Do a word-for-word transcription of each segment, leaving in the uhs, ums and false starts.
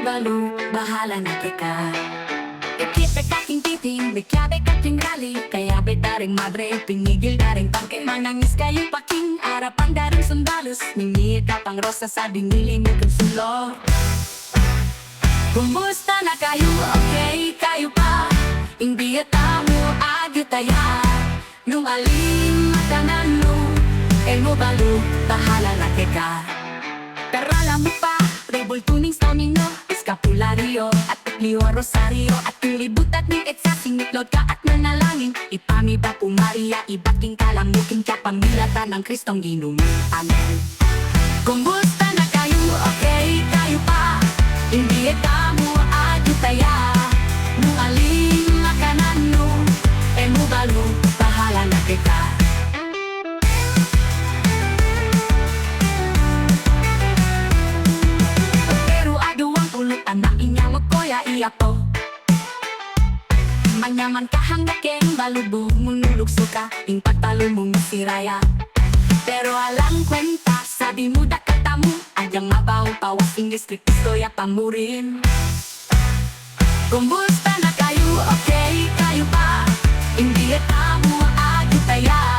Balu, bahala na keka. Ikit ka king titing, mikiabe ka king rali, kayabe da ring madre, pinigil da ring tangke, manangis kayo pa king arapan da ring sundalus, mimie ka pang rosas a binili mo king sulor. Kumusta na kayo? Okay kayo pa? Ing biye tamo, agyo taya. Nung alin makanano, e mo balu, bahala na keka. Pero alam mo pa, rebulto ning Stamino, eskapulario, at liwa rosario, at king libutad ning etsa, singitlod ka at nanalangin, ipamiba pu Maria, ibat king kalam mo king kapamilatan nang Kristong Ginu mi. Amen. Kumusta na kayo? Okay kayo pa? Ing biye tamo, agyo taya. Nung alin makanano, e mo balu, bahala na keka. Pero agawang pulot a nainyamak koya, iya po. Manyaman ka hangga ken balubo, munulukso ka, ing pagtalon mo misiraya. Pero alang kuenta, sabi mo dakatamo, agyang mabaw pawas ing distrikto ya pamurin. Kumusta na kayo? Okay kayo pa? Ing biye tamo, agyo taya.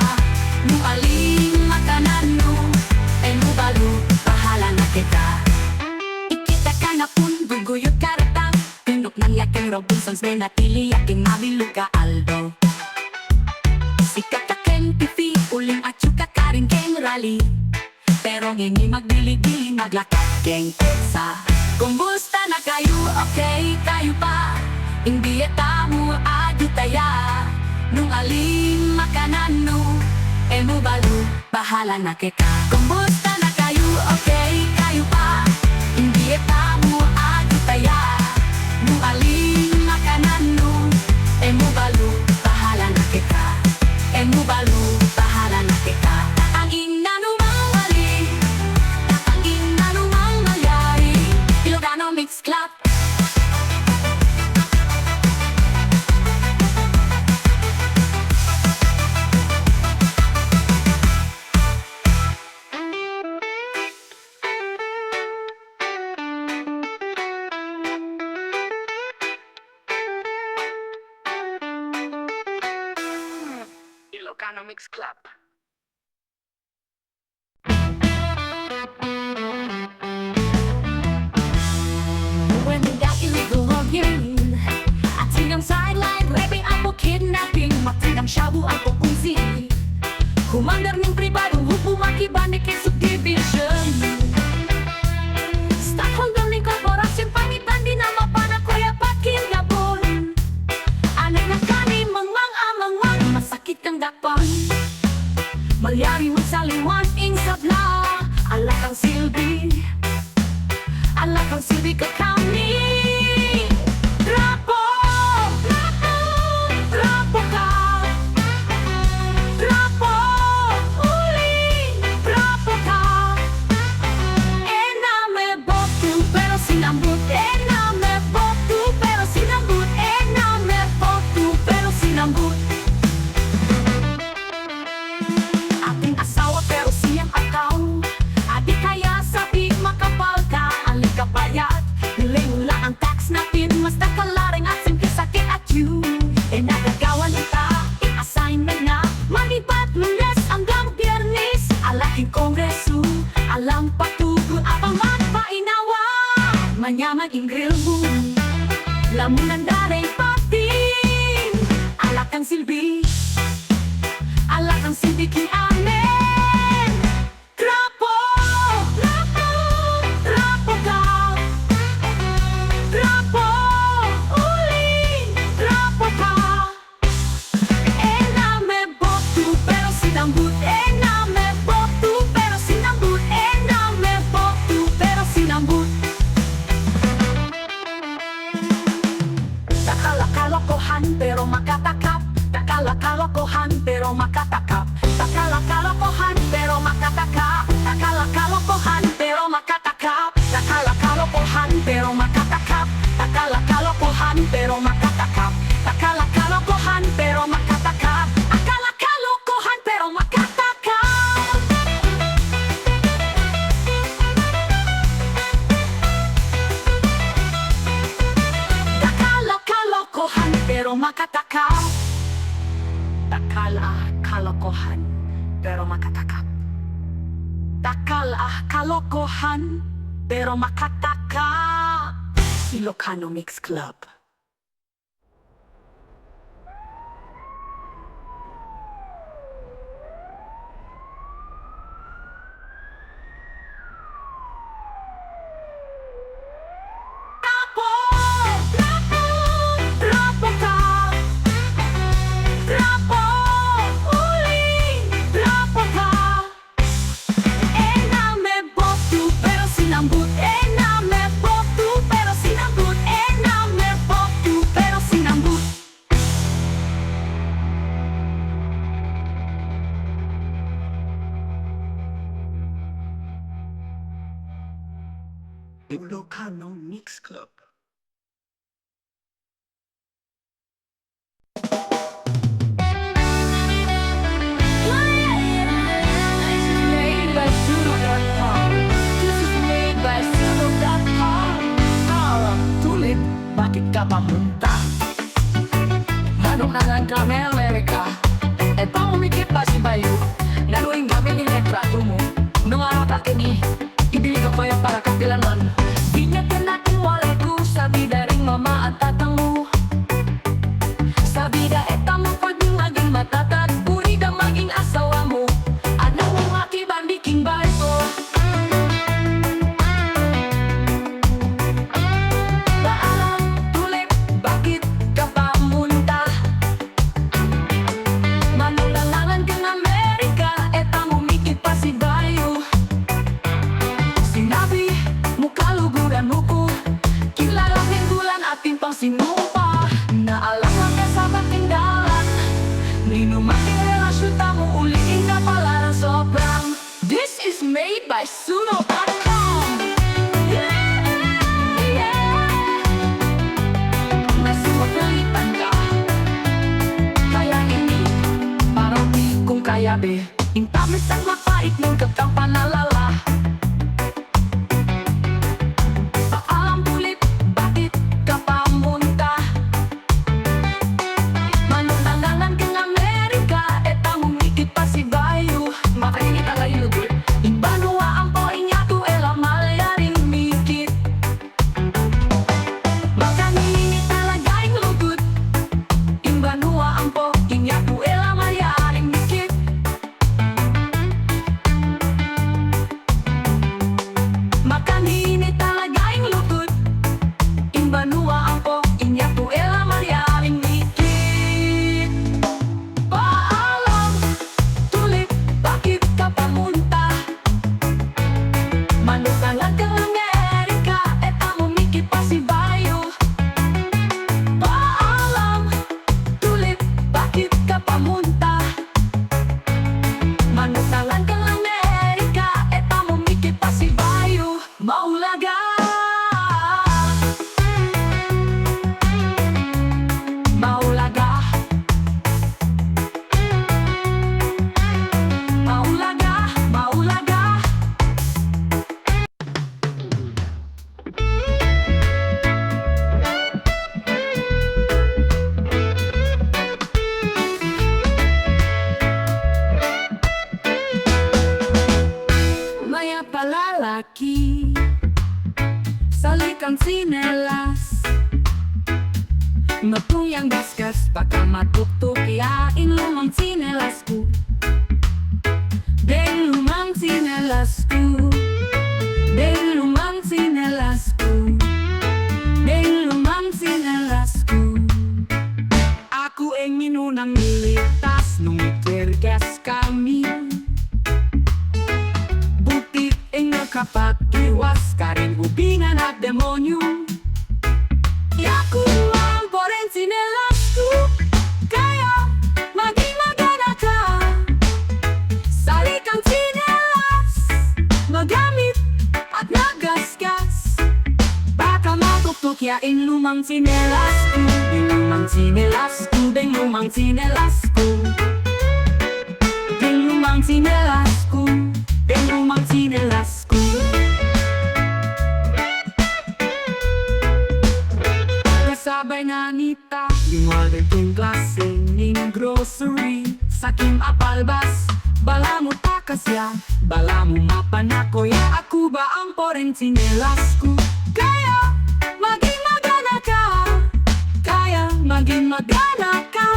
Nung alin makanano, e mo balu, bahala na keka. Ikita ka na pun, guguyod ka reta. Tinuknang ya ken Robinsons, menatili ya ken mabilog a aldo. Sikat ka ken T V, uling atsu ka karin ken rali. Pero ngeni magdili-dili, maglakad ken etsa. Kumusta na kayo? Okay kayo pa? Ing biye tamo, agyo taya. Nung alin makanano, e mo balu, bahala na keka. Kumusta na kayo? Okay kayo pa? Ing biye tamo, agyo taya. Nung alin makanano, e mo balu, bahala na keka. E mo balu, bahala na keka. Ang inanumang mali, ang inanumang mayari, Ilocano Mix Club. Ilocano Mix Club. When we got illegal logging, I think I'm sideline, raping, apo, kidnapping, matindang shabu, apo, kung si Commander ning pribado, hubo, makibani ken subdivision. Stockholder ning korporasyon, pangitan di na mapana, koya, pakinabon. Anay na kami, mangmang, amangmang, masakit kang dakpan. Malyari magsaliwan ing sabla, ala kang silbi. Ala kang silbi kakami. Trapo, trapo, trapo ka. Trapo, uling trapo ka. Ename botu pero sinambut, ename botu pero sinambut, ename botu pero sinambut. Ating asawa pero siyang akaw. Adi kaya sabi makapal ka, aling kapayat. Nilay mo la ang tax natin, mas dakal la ring asin kesa kay atyu. E nagagawa nita, ing assignment na, manibat Lunes anggang Biyernes. Ala king Kongreso, alang patugon, apaman painawa. Manyaman ing grill mo, lamunan da ring patin. Ala kang silbi. Ala kang silbi king amin. Trapo! Trapo! Trapo ka! Trapo! Uling trapo ka! Ename botu pero sinambut, ename botu pero sinambut, ename botu pero sinambut. Dakal a kalokohan pero makatakap. Dakal a kalokohan pero makatakap. Dakal a kalokohan pero makatakap. Dakal a kalokohan pero makatakap. Dakal a kalokohan pero makatakap. Dakal a kalokohan pero makatakap. Dakal a kalokohan pero makatakap. Dakal a kalokohan pero makatakap. Makatakap. Dakkel a kalokohan, pero makatakap. Dakkel a kalokohan, pero makatakap. Ilocano Mix Club. Trapo! Trapo! Trapo ka! Trapo! Uling trapo ka! Enam e boto, pero sinambut. Enam e boto, pero sinambut. Enam e boto, pero sinambut. Ilocano Mix Club. This is made by suno dot com. Tulip, bakit ka pamunta? Manong nangan ka, Amerika. E ta umikit pasibayu. Naluing kami ni retrato mo. No, aratak ini. Ibili ka pa yung para kapilanan. Di niya tinatawal ko, sabi da ring mama at tatang mo. Sabi da, e ta mo pwedeng maging matatag, uri da maging asawa mo. Ano mo nga kibandi king barko? Paalam, Tulip, bakit ka pamunta? Manong nangan kang Amerika, e ta mo umikit pasibayu. Sinabi mo kaluguran mo ko, kilala ning bulan atin pang sinumpa. Naalangan ka sa bating dalan, ninuman king relasyon ta mo, uli ing kapalaran sobrang. This is made by suno dot com. Yeah, yeah. Nasumapalitan ka. Kaya ini, para di kong kaya, be. Intamis ang mapait ng kagkang panalala. Paalam, Tulip, bakit ka pamunta? Manong nangan kang Amerika, e ta mo umikit pasibayu. Makainit a laylugi. Ing banua ampo inyat, e la malyaring mikit. Makainit talaga ing lugod. Ing banua ampo inyat, e la malyaring mikit. Makainit talaga ing lugod. Ing banua ampo inyat, e la malyaring mikit. Paalam, Tulip, bakit ka pamunta? Manong nangan kang Amerika, e ta mo umikit pasibayu. Paalam, Tulip, bakit ka pamunta? Manong nangan kang Amerika, e ta mo umikit pasibayu. Maulaga. Maulaga. Maulaga, maulaga. Mayat a lalaki, salikang tsinelas. Matungyang gasgas, baka matuktok ya ing lumang tsinelas ko. Deng lumang tsinelas ko. Deng lumang tsinelas ko. Deng lumang tsinelas ko. Aku ing inunang miligtas nung mitergas kami. Buti ing nakapagtiwas karing ubingan a demonyo. Yaku ampo deng tsinelas ko, kaya maging magana ka. Salikang tsinelas, magamit at nagasgas. Baka matuktok ya ing lumang tsinelas ko, ing lumang tsinelas ko, deng lumang tsinelas ko. Deng lumang tsinelas ko, deng lumang tsinelas ko. Kasabay na nita, Immadikin klase ning grocery, sakim a palbas, balamu ta kasia, balamu mapan a kuya, a kuba, ampo ren tsinelasku. Kaya maging magana ka, kaya maging magana ka.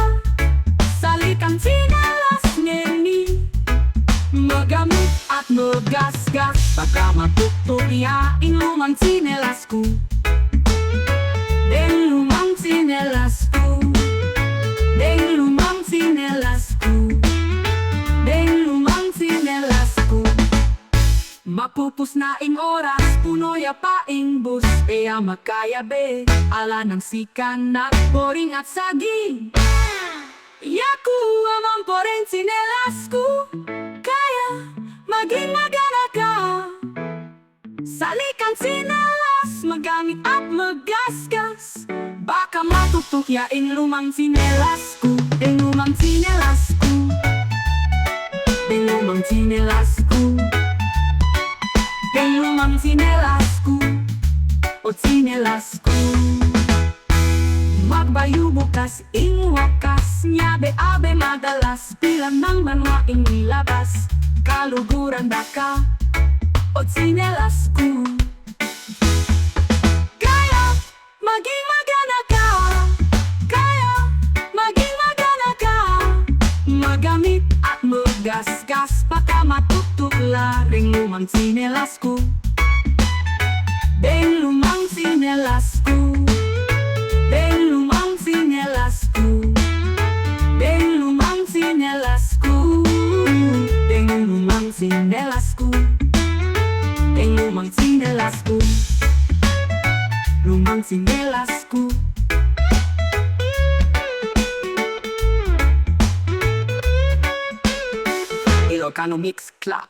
Salikan tsinelas ngeni, magamit at magasgas, baka matuktok ya ing lumang tsinelasku. Deng lumang tsinelasku. Deng lumang tsinelasku. Deng lumang tsinelasku. Mapupos na ing oras, puno ya pa ing bus, e ya makayabe, ala nang sikan, nagboring at saging. Yaku, ampo ren tsinelasku. Kaya maging magana ka. Salikan tsinelas, magamit at magasgas, baka matuktok ya ing lumang tsinelasku. Deng lumang tsinelasku. Deng lumang tsinelasku. Deng lumang tsinelasku. O tsinelasku. Magbayu bukas ing wakas, niya abe-abe madalas, pila nang banua ing nilabas, kaluguran daka, o tsinelasku. Kaya maging magana ka, kaya maging magana ka, magamit at magasgas, baka matuktok la ring lumang tsinelasku. Deng lumang tsinelasku. Deng lumang tsinelasku. Deng lumang tsinelasku. Deng lumang tsinelasku. Deng lumang tsinelasku. Lumang tsinelasku. Ilocano Mix Club.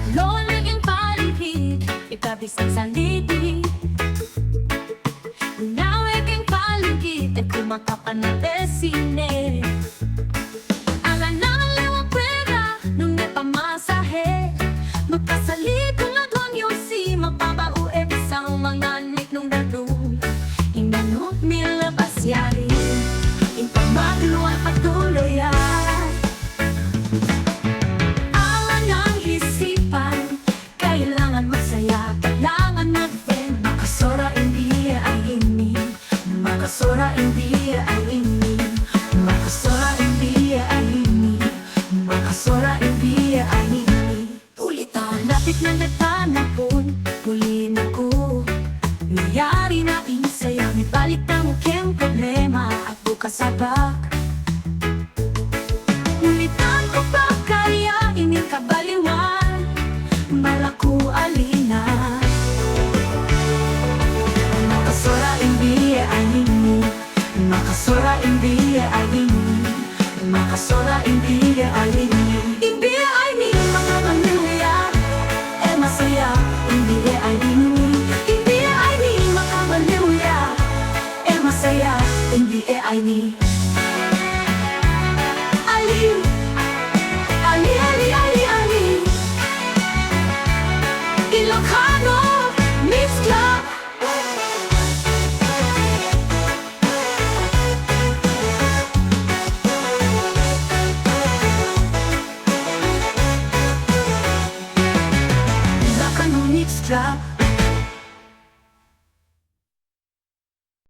Loleng ing paligid, ita bisan saliti. Nawek ing paligid, e kumakapan a sine. Ala nang liwa pera, nune pamasahe. Makasaliku nga Don Yulsi, mapabao e bisan mangan nung dadun. Inanok milabas yari, ing pamagluan patuloyan. Awan nang isipan, kailangan masaya, kailangan mag-vent. Makasora ing biye a ini, makasora ing biye a ini, makasora ing biye a ini, makasora ing biye a ini. Ulitan. Lapit na nagpanapun, muli na ku. Niyari na ing saya, mibalik na mu ken problema, at bukas abak. Ulitan ku pa kaya ini kabaliwan, malaku alina. Makasora ing biye a ini. Makasora ing biye a ini. Makasora ing biye a ini. Ing biye a ini makabaliw ya, e masaya. Ing biye a ini. Ing biye a ini makabaliw ya, e masaya. Ing biye a ini. Aliw. Ali, ali, ali, ali. Ilocano Mix Club. Ilocano Mix Club.